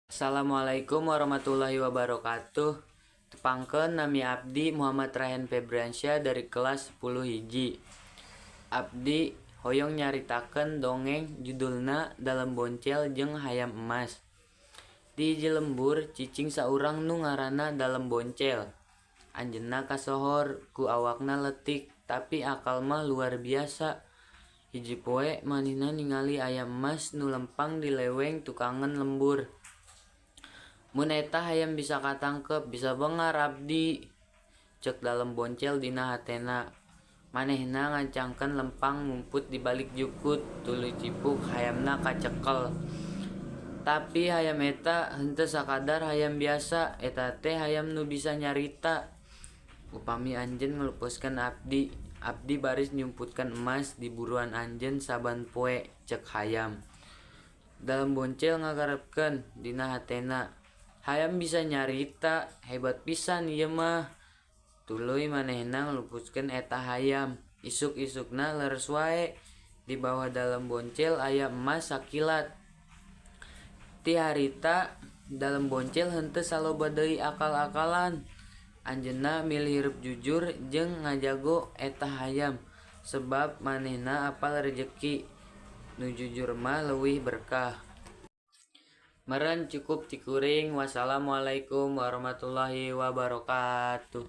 Assalamualaikum warahmatullahi wabarakatuh. Tepangkeun, nami abdi Muhammad Raihan Febriansyah dari kelas 10 hiji. Abdi hoyong nyaritakeun dongeng judulna Dalem Boncel jeung Hayam Emas. Di hiji lembur cicing saurang nu ngaranna Dalem Boncel. Anjeunna kasohor ku awakna leutik, tapi akal mah luar biasa. Hiji poe manehna ningali ayam emas nu lempang di leweng tukangan lembur. "Mun eta hayam bisa katangkep, bisa beunghar abdi," ceuk Dalem Boncel dina hatena. Manehna ngancangkeun lempang ngumpet di balik jukut, tuluy cipuk hayamna kacekel. Tapi hayam eta henteu sakadar hayam biasa, eta teh hayam nu bisa nyarita. "Upami anjeun ngalupuskeun abdi, abdi baris nyumputkeun emas di buruan anjeun saban poe," ceuk hayam. Dalem Boncel ngagarepkeun dina hatena, "Hayam bisa nyarita, hebat pisan ieu mah." Tuluy manehna ngalupuskeun eta hayam. Isuk-isukna leres wae, di bawah Dalem Boncel aya emas sakilat. Ti harita Dalem Boncel henteu saloba deui akal-akalan. Anjeunna milih hirup jujur jeung ngajago eta hayam, sebab manehna apal rejeki nu jujur mah leuwih berkah. Meureun cukup ti kuring. Wassalamualaikum warahmatullahi wabarakatuh.